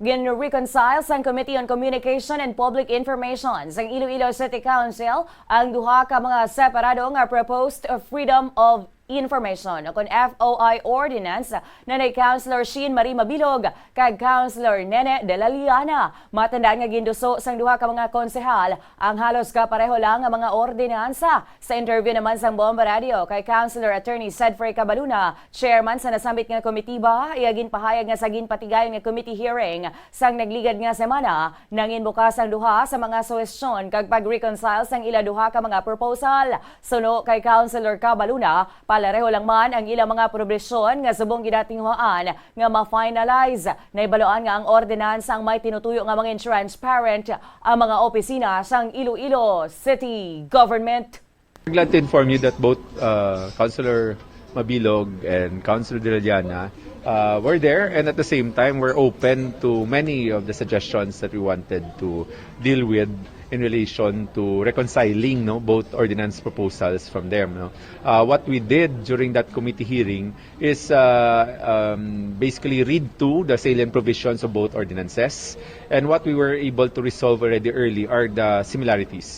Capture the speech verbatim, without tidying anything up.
Gin-reconcile sang Committee on Communication and Public Information sang Iloilo City Council ang duha ka mga separado nga proposed Freedom of Information o kon F O I Ordinance na ni Councilor Sheen Marie Mabilog kag Councilor Nene de la Liana. Matandaan nga ginduso sang duha ka mga konsehal ang halos kapareho lang nga mga ordinansa. Sa interview naman sang Bomba Radio kay Councilor Attorney Sedfrey Cabaluna, chairman sa nasambit nga komitiba, iya ginpahayag nga sa ginpatigayon nga committee hearing sang nagligad nga semana, nangin bukas ang duha sa mga suhestyon kag pag-reconcile sang ila duha ka mga proposal. Suno kay Councilor Cabaluna, palareho lang man ang ilang mga probisyon nga subong ginatinguhaan nga ma-finalize. Nahibaluan nga ang ordinansa ang may tinutuyo nga mangin transparent ang mga opisina sang Iloilo City Government. Glad to inform you that both uh, Councilor Mabilog and Councilor De La Llana uh, were there, and at the same time were open to many of the suggestions that we wanted to deal with in relation to reconciling, no, both ordinance proposals from them. No? Uh, what we did during that committee hearing is uh, um, basically read to the salient provisions of both ordinances, and what we were able to resolve already early are the similarities.